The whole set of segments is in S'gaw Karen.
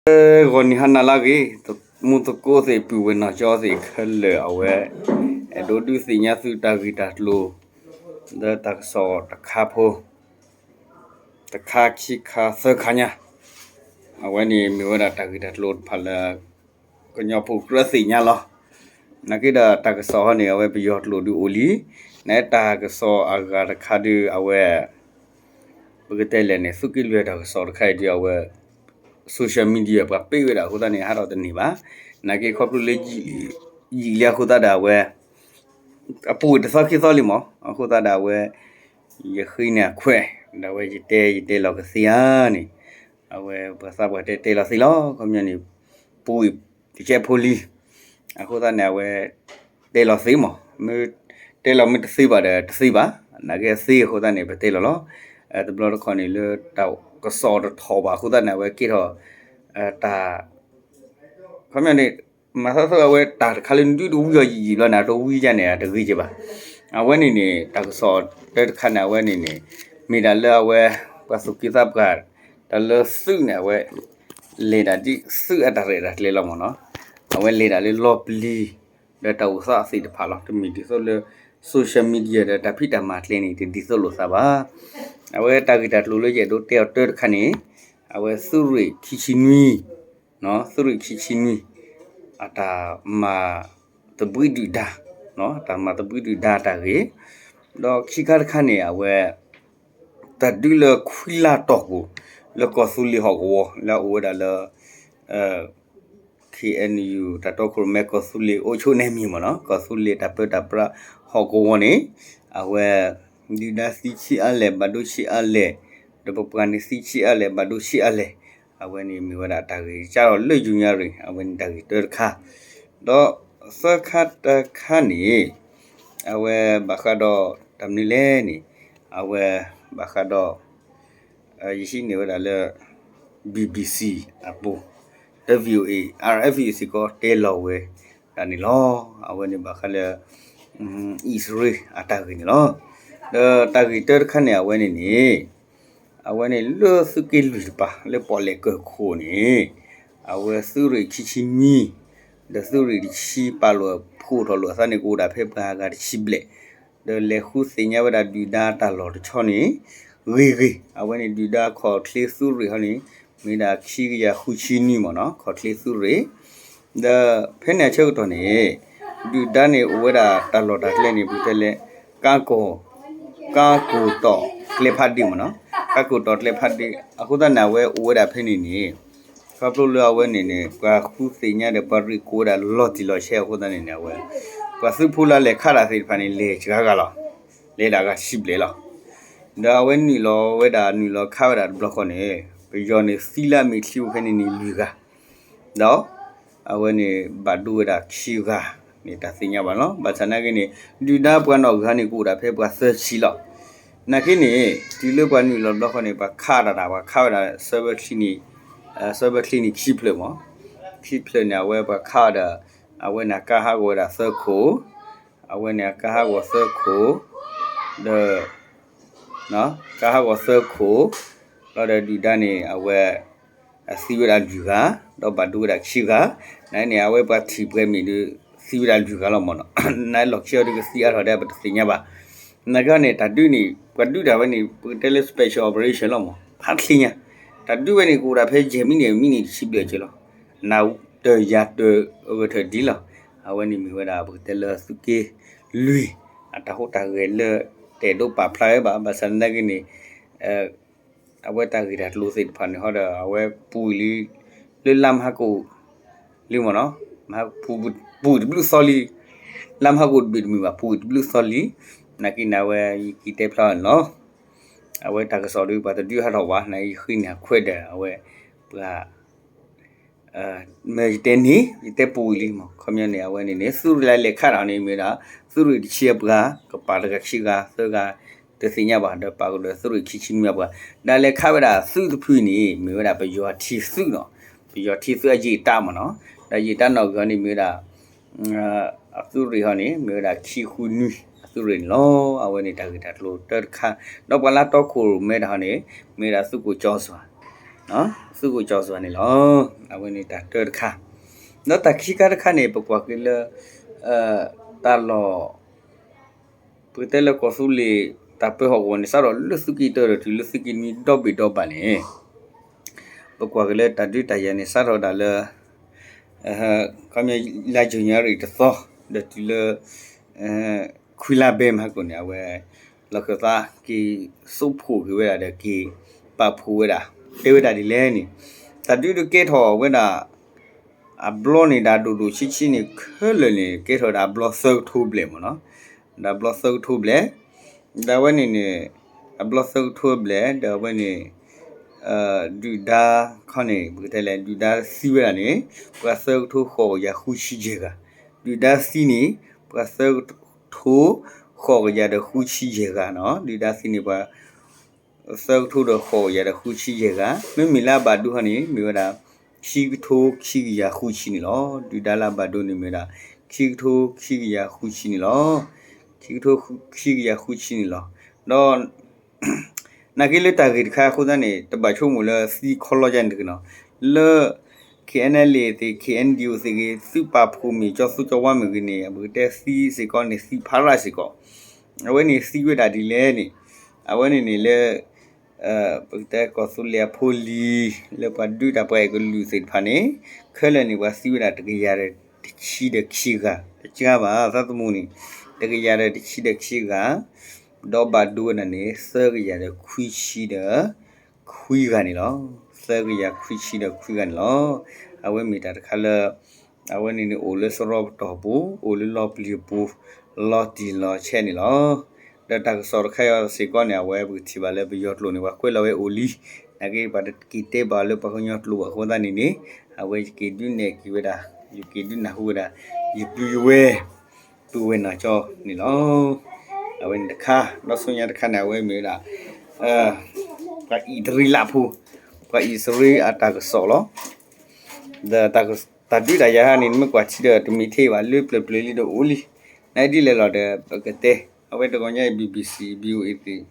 လၢဂီၤနံၤဟါနၤလၢအဂ့ၤ, မူသကိးသ့ၣ် ပုၢ်ဝဲၢ်နီၢ်ကၠီသ့ၣ်ခဲလၢာ် အဝဲ အဲၣ်ဒိးဒုးသ့ၣ်ညါသုတၢ်ဂ့ၢ်တၢ်ကျိၤ လၢတၢ်ကစီၣ်တခါဖိ တခါခံခါသၢခါညါ, အဝဲန့ၣ်မ့ၢ်ဝဲဒၣ်တၢ်ဂ့ၢ်တၢ်ကျိၤတဖၣ်လၢ ကညီဖိကြၢးသ့ၣ်ညါလီၤ. နာ်က့ဒီးတၢ်ကစီၣ်ဟီန့ၣ် အဝဲပယီၤကျိာ်ဒုးအိၣ်လံ, နာ်က့တၢ်ကစီၣ်အဂၤတခါဒုးအဝဲ ပကတဲလဲၣ်န့ၣ် သုးက့လွံၢ်တၢ်ကစီၣ်တခါအံၤဒုးအဝဲ social media ပှၤပ့ၢ်ဝဲဒၣ်အဃိသတးန့ၣ် ဟးထီၣ်တန့ၢ်ဘၣ်. နာ်က့ခီဖျိလၢ ယံာ်လံအဃိသတးဒီးအဝဲ အပူၤကွံာ်တသီခံသီလံမး, အဃိသတးဒီးအဝဲ ယဃ့န့ၢ်အခွဲး ဒီးအဝဲယတဲ ယတဲလီၤကသ့ဧါန့ၣ်, အဝဲပှၤသးပှၢ်တဲတဲလီၤသ့လီၤ. ခီပညီန့ၣ် ပူၤကွံာ်တကဲးဖိလံ, အဃိသတးန့ၣ် အဝဲ တဲလီၤသ့မး, မ့ၢ်တဲလီၤမ့ၢ်တသ့ဘၣ်ဒီးတသ့ဘၣ်, နာ်က့သ့အဃိသတးန့ၣ် ပတဲလီၤလီၤ. တဘျီတခီၣ်န့ၣ်လၢတၢ်ကစီၣ်တထီၣ်ဘၣ်အဃိသတးန့ၣ် အဝဲကဲထီၣ် တၢ် ခီပညီန့ၣ် မၤသးသိးအဝဲတၢ်တခါလၢနဒုးတဝံအီၤယံာ်ယံာ်ဘျီန့ၣ် တဝံဒ်န့ၣ် တဂ့ၤက့ဘၣ်. အဝဲန့ၣ်န့ၣ် တၢ်ကစီၣ်တၢတခါန့ၣ် အဝဲန့ၣ်န့ၣ် မ့ၢ်ဒၣ်လၢအဝဲ ပှၤသူၣ်က့သးပှၢ် တၢ်လၢသုးန့ၣ် အဝဲ လဲၤဒၣ်ဒ်သုးအတၢ်ရဲၣ်တၢ်ကျဲၤလီၤမးနီၤ. အဝဲလဲၤဒၣ်လၢလီၢ်ပျံၤ ဒီးတၢ်အိၣ်သးသ့ၣ်တဖၣ်လီၤ. တမ့ၢ်ဒ်သိးလၢ social media ဒီးတၢ်ဖံးတၢ်မၤကျဲန့ၣ် တဒ်သိးလိာ်သးဘၣ်. အဝဲတၢ်ဂ့ၢ်တၢ်ကျိၤလၢယအဲၣ်ဒိးတဲအီၤတၢတခါန့ၣ် အဝဲသုးရ့ၣ်ခံဆံနွံ သုးရ့ၣ်ခံဆံနွံ အတၢ်မၤသဘှံးဒုၣ်ဒါ, တၢ်မၤသဘှံးဒုၣ်ဒါတၢ်ဂ့ၢ်, ဒီးခံခါတခါန့ၣ် အဝဲ တၢ်ဒုးလၢခွံလါတီၢ်ပူၤ လၢကီၢ်သူလ့ၤဟီၣ်ကဝီၤ လၢအအိၣ်ဝဲဒၣ်လၢ KNU တၢ်တီခိၣ်ရိၣ်မဲ ကီၢ်သူလ့ၤ အုပ်ချုပ်နယ်မြေ မ့ၢ်နီၤ ကီၢ်သူလ့ၤတၢ်ပၢတၢ်ပြးဟီၣ်ကဝီၤန့ၣ် အဝဲ ဒုၣ်ဒါသံဆံးအါလဲၣ် ဘၣ်ဒိဆံးအါလဲၣ်, ဒီးပပှၤန့ၣ်သံဆံးအါလဲၣ် ဘၣ်ဒိဆံးအါလဲၣ်, အဝဲန့ၣ်မ့ၢ်ဝဲဒၣ်တၢ်ဂ့ၢ်ကၢ်ထီၣ်လၢယူၤညါရ့ၣ် အဝဲန့ၣ်တၢ်ဂ့ၢ်တၢတခါ, ဒီးသၢခါတခါန့ၣ် အဝဲဘၣ်ဃးဒီးတၢ်မနုၤလဲၣ်န့ၣ် အဝဲဘၣ်ဃးဒီး ယဟံးန့ၢ်ဝဲဒၣ်လၢ BBC အပူၤ လၢ VOA RFA စ့ၢ်ကီးတဲလီၤဝဲဒၣ်န့ၣ်လီၤ. အဝဲန့ၣ်ဘၣ်ဃးလၢ အံၣ်စရ့လးအတၢ်ဂ့ၢ်န့ၣ်လီၤ. ဒီးတၢ်ဂ့ၢ်တၢတခါန့ၣ် အဝဲန့ၣ်န့ၣ် အဝဲန့ၣ်လၢသုးက့လွံၢ်တပၤ လၢပီၣ်လဲၣ်ကၢၢ်ခိၣ်န့ၣ် အဝဲသုးရ့ၣ်ခံဆံနွံ ဒီးသုးရ့ၣ်တဆံပာ်လီၤဖှိၣ်ထီၣ်လိာ်အသးန့ၣ် ကအိၣ်ဒၣ်ဖဲပှၤဂၤတဆံဘျဲၣ်, ဒီးလဲၤဃုသ့ၣ်ညါဝဲဒၣ်ဒုၣ်ဒါတၢ်လီၢ်တဆီန့ၣ် ဂ့ၤဂ့ၤ, အဝဲန့ၣ်ဒုၣ်ဒါခီၣ်ချ့သုးရ့ၣ်ဟီန့ၣ် မ့ၢ်ဒၣ်ခံကယၤဃုဆံနွံမ့ၢ်နီၤ ခီၣ်ချ့သုးရ့ၣ်, ဒီးဖဲန့ၣ်အဆၢကတီၢ်န့ၣ် ဒုၣ်ဒါန့ၣ်အိၣ်ဝဲဒၣ်တၢ်လီၢ်တၢ်ကျဲန့ၣ် ပကတဲလဲၣ် ကါကိၢ် ကါကိၢ်တီၣ်ကျဲဖးဒ့မ့ၢ်နီၤ, ကါကိၢ်တီၣ်ကျဲဖးဒ့ အဃိသတးန့ၣ် အဝဲအိၣ်ဝဲဒၣ်ဖဲန့ၣ်န့ၣ် ခီဖျိလၢအဝဲန့ၣ်န့ၣ် ပှၤဃုသ့ၣ်ညါဒီးပှၤရ့ၣ်ကိးဝဲဒၣ်လီၤတံၢ်လီၤဆဲးအဃိသတးန့ၣ်န့ၣ် အဝဲ ပှၤသုးဖိလၢလဲၤခးတၢ်သ့ၣ်တဖၣ်န့ၣ် လဲၤစှၤဂၤလီၤ, လဲၤဒၣ်ဂၤတဆံဘျဲၣ်လီၤ. ဒီးအဝဲနုာ်လီၤဝဲဒၣ် နုာ်လီၤခးဝဲဒၣ်တဘျီဃီန့ၣ် ပယီၤန့ၣ်သံလၢအမ့ၢ်ချံအိၣ်ဖဲန့ၣ်န့ၣ်လွံၢ်ဂၤ ဒီး အဝဲန့ၣ်ဘၣ်ဒိဝဲဒၣ်ခံဂၤန့ၣ် တၢ်သ့ၣ်ညါဘၣ်လီၤ. ဘၣ်ဆၣ်နာ်က့န့ၣ် ဒုၣ်ဒါပှၤနီၢ်ဂၤန့ၣ် ကအိၣ်ဒၣ်ဖဲပှၤသၢဆံလီၤ. နာ်က့န့ၣ် တုၤလၢပှၤနုာ်လီၤတဘျီဃီန့ၣ် ပှၤခးတၢ်တၢ် ပှၤခးဝဲဒၣ် ဆၢဘၢချံန့ၣ် ဆၢဘၢချံန့ၣ်ခံဖျၢၣ်မး, ခံဖျၢၣ်န့ၣ် အဝဲပှၤခးအီၤဒီး အဝဲန့ၣ်အကါဟးဂီၤဝဲဒၣ်သၢခိၣ်, အဝဲန့ၣ်အကါဟးဂီၤသၢခိၣ်, ဒီး ကါဟးဂီၤသၢခိၣ်, ဒီးဒုၣ်ဒါန့ၣ် အဝဲ အသံဝဲဒၣ်လွံၢ်ဂၤ, ဒီးဘၣ်ဒိဝဲဒၣ်ခံဂၤ, နာ်က့န့ၣ် အဝဲပှၤထံၣ်ပှဲၤမ့ၢ်ဒီး သံဝဲဒၣ်လွံၢ်ဂၤလီၤမးနီၤ, နာ်က့လီၢ်ခံအီၤဒီးကသံအါထီၣ်ဒီး ပတသ့ၣ်ညါဘၣ်. နာ်က့န့ၣ် တၢ်ဒုးန့ၣ် ပှၤဒုးတၢ်ဝဲန့ၣ် ပကတဲလၢ special operation လီၤမး ဖးချ့ညါ, တၢ်ဒုးဝဲန့ၣ် ကအိၣ်ဒၣ်ဖဲယဲၢ်မံးနံး မံးနံးတဆံဘျဲၣ်က့လီၤ, နၤတယၤတၢ်အဂၢၢ်ထၢၣ်ဒ်လီၤ. အဝဲန့ၣ်မ့ၢ်ဝဲဒၣ် ပကတဲလၢသုးက့လွံၢ် အတၢ်ဟူးတၢ်ဂဲၤလၢ တအဲၣ်ဒိးပာ်ဖျါဝဲဘၣ်, ဘၣ်ဆၣ်သနာ်က့န့ၣ် အဝဲတၢ်ဂ့ၢ်တၢ်ကျိၤသ့ၣ်တဖၣ်န့ၣ်ဟီဒီး အဝဲပူၤလံ လၢလါမဟါကိၣ်လံမ့ၢ်နီၤ, ပူၤတဘျုးသီလံ, လါမဟါကိၣ်တဘ့ၣ်တမ့ၢ်ဘၣ် ပူၤတဘျုးသီလံ, နာ်က့န့ၣ် အဝဲယက့ၤတဲဖျါအီၤန့ၣ်လီၤ. အဝဲတၢ်ကစီၣ်ဒီး ပှၤတဒုးဟးထီၣ်ဘၣ် နာ်က့ယဃ့န့ၢ်အခွဲးဒီး အဝဲ ပှၤ မ့ၢ်ယတဲန့ၣ် ယတဲပူၤလံမး, ခီပညီန့ၣ် အဝဲန့ၣ်န့ၣ် သုးရ့ၣ်လၢလဲၤခးတၢ်န့ၣ် မ့ၢ်ဝဲဒၣ် သုးရ့ၣ်တဆံအပှၤ ကပာ်တဂၤခံဂၤသၢဂၤ တသ့ၣ်ညါဘၣ် ဒီးပာ်ကဒီးသုးရ့ၣ်ခံဆံနွံအပှၤ ဒီးလဲၤခးဝဲဒၣ်သုးတဖုန့ၣ် မ့ၢ်ဝဲဒၣ်ပယီၤထံသုးနီၤ, ပယီၤထံသုးအယံာ်တၢ်မ့ၢ်နီၤ, ဒီးယံာ်တၢ်နီၢ်ဂံၢ်န့ၣ် မ့ၢ်ဝဲဒၣ် အသုးရ့ၣ်ဟီန့ၣ် မ့ၢ်ဝဲဒၣ်ခံဃုနွံအသုးရ့ၣ်န့ၣ်လီၤ. အဝဲန့ၣ်တၢ်ဂ့ၢ်တၢ်ကျိၤတၢတခါ, ဒီးပှၤလၢတီခိၣ်ရိၣ်မဲတၢ်ဟီန့ၣ် မ့ၢ်ဝဲဒၣ်သုးခိၣ်ကၠီစွၣ်, သုးခိၣ်စီၤစၢ်န့ၣ်လီၤ. အဝဲန့ၣ်တၢ်တၢတခါ, ဒီးတၢ်ခံခါတခါန့ၣ် ပကွၢ်က့ၤလၢ တၢ်လီၢ် ပကတဲလၢကီၢ်သူလ့ၤ တၢ်ပၢဟီၣ်ကဝီၤန့ၣ် စးထီၣ်လၢသုးက့တၢဒီးတုၤလၢသုးက့နွံဒီဘ့ၣ်ဒီဘၣ်န့ၣ် ပကွၢ်က့ၤလၢတၢ်ဒုးတၢ်ယၤန့ၣ် စးထီၣ်ဝဲဒၣ်လၢ ခီပညီ လါယနူၤအါရံၤတသီ ဒီးတုၤလၢ ခွံလါဘဲမဟါကီၢ်န့ၣ် အဝဲ လီၢ်ခၢၣ်သးက့ၤသိးဖှိၣ်က့ၤဝဲဒၣ်ဒီးက့ၤပာ်ဖှိၣ်ဝဲဒၣ် တဲဝဲဒၣ်ဒ်လဲၣ်န့ၣ် တၢ်ဒုးတကဲထီၣ်ဝဲဒၣ် အဘျီန့ၣ် ဒၣ်ဒိၣ်ဒိၣ်ဆံးဆံးန့ၣ် ခဲလၢာ်န့ၣ် ကဲထီၣ်ဝဲဒၣ်အဘျီသၢကထိဘျဲၣ်မ့ၢ်နီၤ, ဒီးအဘျီသၢကထိဘျဲၣ်, ဒီးအဝဲန့ၣ်န့ၣ် အဘျီသၢကထိဘျဲၣ် ဒီးအဝဲန့ၣ် ဒုၣ်ဒါခီန့ၣ် ပကတဲလဲၣ် ဒုၣ်ဒါသံဝဲဒၣ်န့ၣ် ပှၤသၢကထိဃိးကယၤဃုဆံယဲၢ်ဂၤ, ဒုၣ်ဒါသံန့ၣ် ပှၤသၢကထိဃိးကယၤဒီးဃုဆံယဲၢ်ဂၤနီၤ, ဒုၣ်ဒါသံန့ၣ်ပှၤ သၢကထိဒီးဃိးကယၤဒီးဃုဆံယဲၢ်ဂၤ, မ့မ့ၢ်လၢအဘၣ်ဒိဟီန့ၣ် မ့ၢ်ဝဲဒၣ် ခံကထိခံကယၤဃုဆံန့ၣ်လီၤ. ဒုၣ်ဒါလၢအဘၣ်ဒိန့ၣ်မ့ၢ်ဝဲဒၣ် ခံကထိခံကယၤဃုဆံန့ၣ်လီၤ. ခံကထိခံကယၤဃုဆံန့ၣ်လီၤ. ဒီး နာ်က့လၢတၢ်ဂ့ၢ်တခါအဃိသတးန့ၣ် တဘၣ်ဆိကမိၣ်လၢသံခီလီယါန့ၣ်တဂ့ၤနီၤ, လၢ K N L A သ့ၣ် K N D O သ့ၣ်ဂ့ၤ သုးပာ်ဖှိၣ်မ့ၢ်ကၠီသူကၠီဝါမ့ၢ်ဂ့ၤန့ၣ် ပကတဲသံစ့ၢ်ကီးန့ၣ် သံဖးရၣ်စ့ၢ်ကီး, အဝဲန့ၣ်သံဝဲဒၣ်ဒ်လဲၣ်န့ၣ် အဝဲန့ၣ်န့ၣ်လၢ ပကတဲကီၢ်သူလ့ၤအဖိလံၤ လၢပှၤဒုးတၢ်ပှၤအဲၣ်ကလုာ်သ့ၣ်တဖၣ်န့ၣ် ခဲလၢာ်န့ၣ် ပှၤသံဝဲဒၣ်တကယၤဒီးတဆံဒီးခံဂၤ, တကးဘၣ် သးသမူန့ၣ် တကယၤဒီးတဆံဒီးခံဂၤ, ဒီးဘၣ်ဒိဝဲဒၣ်န့ၣ် သၢကယၤဒီးခွံဆံဒီးခွံဂၤန့ၣ်လီၤ. သၢကယၤခွံဆံဒီးခွံဂၤန့ၣ်လီၤ. အဝဲမ့ၢ်တၢ်တခါလၢ အဝဲန့ၣ်န့ၣ်အိၣ်လၢစရီပတီၢ်ပူၤ, အိၣ်လၢလီပျံၤပူၤ, လီၤတံၢ်လီၤဆဲးန့ၣ်လီၤ. ဒီးတၢ်ကစီၣ်တခါအံၤစ့ၢ်ကီးန့ၣ် အဝဲပကထံၣ်ဘၣ်လၢပယီၤကျိာ်န့ၣ် ပှၤကွဲးလီၤဝဲအိၣ်လံ, နာ်က့ပှၤတက့ၤတဲဘၣ်လၢပှၤကညီကျိာ်ဘၣ်အဃိသတးန့ၣ်န့ၣ် အဝဲယက့ၤဒုးနဲၣ်က့ၤဝဲဒၣ်, ယက့ၤဒုးနၢ်ဟူဝဲဒၣ် ယပုၢ်ယဝဲၢ် ပုၢ်ဝဲၢ်နီၢ်ကၠီန့ၣ်လီၤ. အဝဲန့ၣ်တခါ, ဒီးဆူညါတခါန့ၣ် အဝဲမ့ၢ်ဝဲဒၣ် ပှၤအံၣ်စရ့လးဖိ, ပှၤအံၣ်စရ့လးအတၢ်ကစီၣ်လီၤ. ဒီးတၢ်ဒုးတၢ်ယၤန့ၣ် နမ့ၢ်ကွၢ်ထံဒီး တမ့ၢ်ထဲဘၣ် လၢပျၢၤပျၢၤလံဒီးအိၣ်လံ, နဒ်လဲၣ်လီၤဒီး ပကတဲ, အဝဲတဂီၤညါအံၤ B B C, V O A သ့ၣ်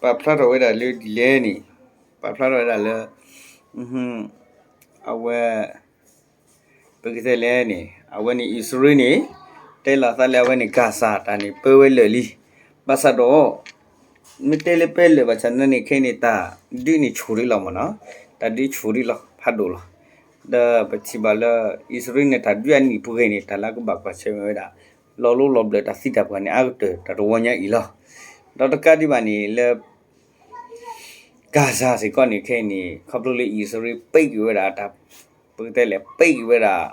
ပာ်ဖျါထီၣ်ဝဲဒၣ်လၢဒ်လဲၣ်န့ၣ်, ပာ်ဖျါထီၣ်ဝဲဒၣ်လၢ အဝဲ ပကတဲလဲၣ်န့ၣ် အဝဲန့ၣ်အံၣ်စရ့လးန့ၣ် တဲလီၤသးလၢအဝဲန့ၣ် ကၣ်စၣ်တၢ်န့ၣ် ပၢဝဲလၢာ်လံ, ဘၣ်ဆၣ်ဒီး မ့ၢ်တဲလၢပၢလၢာ်ဘၣ်ဆၣ်န့ၣ် ခဲအံၤန့ၣ် တၢ်ဒုးန့ၣ်ဆူၣ်ရံလီၤမ့ၢ်နီၤ, တၢ်ဒုးဆူၣ်ရံလီၤဖးဒိၣ်လီၤ. ဒီးပထံၣ်ဘၣ်လၢ အံၣ်စရ့လးန့ၣ် တၢ်ဒုးအနံၣ်ပှဲၤန့ၣ် တၢ်လၢကဘၣ်ကွၢ်ဆၢၣ်မဲာ်ဝဲဒၣ် လီၤလိလီၤဘျၢၣ်တၢ်သံတၢ်ပှၢ်န့ၣ် အါကတၢၢ်တၢ်တဝီညါအံၤလီၤ. ဒီးတကးဒံးဘၣ်န့ၣ်လၢ ကၣ်စၣ်စ့ၢ်ကီးန့ၣ် ခဲအံၤန့ၣ် ခီဖျိလၢအံၣ်စရ့လး ပ့းက့ၤဝဲဒၣ်တၢ်, ပကတဲလဲၣ် ပ့းက့ၤဝဲဒၣ်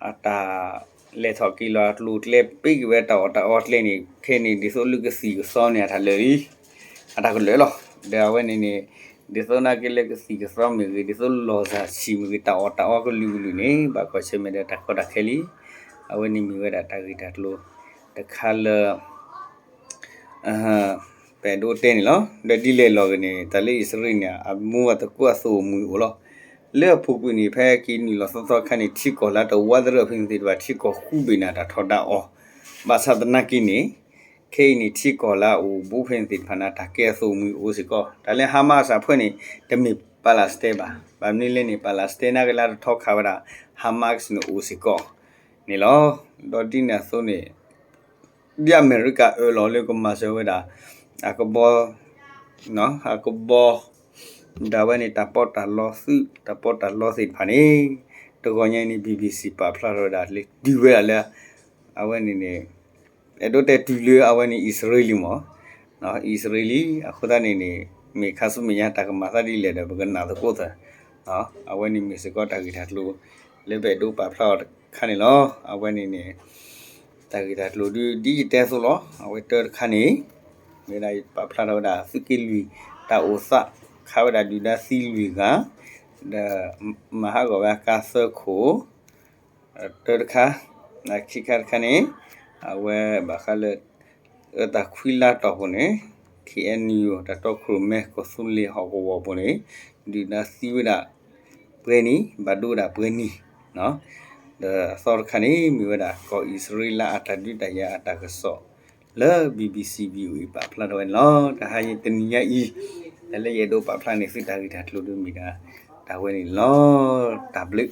အတၢ်လဲၤထီၣ်က့ၤလီၤအကျိၤကျဲ ပ့းက့ၤဝဲတၢ်အီၣ်တၢ်အီကျဲန့ၣ် ခဲအံၤန့ၣ် ဒ်သိးလၢကသံၣ်ကသီန့ၣ် အတၢ်လၢာ်လံ, အတၢ်ကလၢာ်လီၤ. ဒီးအဝဲန့ၣ်န့ၣ် ဒ်သိးနာ်က့လၢကသံၣ်ကသီမ့ၢ်ဂ့ၤ ဒ်သိးလီၢ်စၢ်ဆံးမ့ၢ်ဂ့ၤ တၢ်အီၣ်တၢ်အီကလုာ်ကလုာ်န့ၣ် ဘၣ်ကွၢ်ဆၢၣ်မဲာ်ဒီးတၢ်ကီတၢ်ခဲလံ. အဝဲန့ၣ်မ့ၢ်ဝဲဒၣ်တၢ်ဂ့ၢ်တၢ်ကျိၤတခါလၢ ပအဲၣ်ဒိးတဲန့ၣ်လီၤ. ဒီးဒ်လဲၣ်လီၤဂ့ၤန့ၣ် တၢ်လၢအံၣ်စရ့လးန့ၣ် အမူအသကိးအသိၣ်အမှံၤအိၣ်လီၤ. လၢအပူၤကွံာ်န့ၣ် ဖဲက့ၤနုာ်လီၤသီသီအခါန့ၣ် ထံကီၢ်လၢတဝါသရၢဖဲန့ၣ်သ့ၣ်တဖၣ် ထံကီၢ်ဃူဘ့ၣ်န့ၣ် တၢ်ထီၣ်ဒၣ်အီၤ, ဘၣ်ဆၣ်သနာ်က့န့ၣ် ခဲအံၤန့ၣ် ထံကီၢ်လၢအအိၣ်ဘူးဖဲန့ၣ်သ့ၣ်တဖၣ်န့ၣ် တၢ်ကဲအသိၣ်အမှံၤအိၣ်စ့ၢ်ကီး. တၢ်လၢ Hamas အဖၢန့ၣ် တမ့ၢ် Palestine ဘၣ်. ဘၣ်မနုၤလဲၣ်န့ၣ် Palestine နာ်က့လၢတထီခးဝဲဒၣ် Hamas န့ၣ်အိၣ်စ့ၢ်ကီး န့ၣ်လီၤ. ဒီးဒ်န့ၣ်အသိးန့ၣ် ဒ်အမဲရကၤအၢၣ်လီၤလၢကမၤစၢၤဝဲဒၣ် အကဘီ အကဘီ ဒၣ်ဝဲန့ၣ် တၢ်ပီးတၢ်လီသုး တၢ်ပီးတၢ်လီသ့ၣ်တဖၣ်န့ၣ် တဂီၤညါအံၤန့ၣ် B B C ပာ်ဖျါထီၣ်ဝဲဒၣ်လၢ တုၤဝဲဒၣ်လၢ အဝဲန့ၣ်န့ၣ် အဲၣ်ဒိးတဲတုၤလၢအဝဲန့ၣ်အံၣ်စရ့လးမ့ၢ် အံၣ်စရ့လး အဃိသတးန့ၣ်န့ၣ် မ့ၢ်ခါဆူမဲာ်ညါတၢ်ကမၤသးဒ်လဲၣ်ဒီး ပကနၣ်သကိးသၢ အဝဲန့ၣ်မ့ၢ်စ့ၢ်ကီးတၢ်ဂ့ၢ်တၢ်ကျိၤ လၢပအဲၣ်ဒိးပာ်ဖျါအီၤတခါန့ၣ်လီၤ. အဝဲန့ၣ်န့ၣ် တၢ်ဂ့ၢ်တၢ်ကျိၤဒ် ဒ်ယတဲအသိးလီၤ. အဝဲတၢတခါန့ၣ် မ့ၢ်ဝဲဒၣ်ယပာ်ဖျါထီၣ်ဝဲဒၣ် သုးက့လွံၢ် တၢ်အိၣ်သး ခးဝဲဒၣ်ဒုၣ်ဒါသံလွံၢ်ဂၤ ဒီးမၤဟးဂီၤဝဲအကါသၢခိၣ် တၢတခါ, ခံခါတခါန့ၣ် အဝဲဘၣ်ဃးလၢ အၢတၢ်ခွံလါတီၢ်ပူၤန့ၣ် K N U တၢ်တီခိၣ်ရိၣ်မဲ ကီၢ်သူလ့ၤဟီၣ်ကဝီၤပူၤန့ၣ် ဒုၣ်ဒါသံဝဲဒၣ် ပှဲၤနံၣ် ဘၣ်ဒိဝဲဒၣ်ပှဲၤနံၣ်, ဒီးအသီတခါန့ၣ် မ့ၢ်ဝဲဒၣ် ကီၢ်အံၣ်စရ့လးအတၢ်ဒုးတၢ်ယၤအတၢ်ကစီၣ် လၢ B B C V O A ပာ်ဖျါထီၣ်ဝဲန့ၣ်လီၤ. တဟါတနံၤညါအံၤ တၢ်လၢယအဲၣ်ဒိးပာ်ဖျါန့ၢ်သုတၢ်ဂ့ၢ်တၢ်ကျိၤဒုးမ့ၢ်ဒၣ် တၢ်ဝဲန့ၣ်လီၤ. တၢ်ဘျုး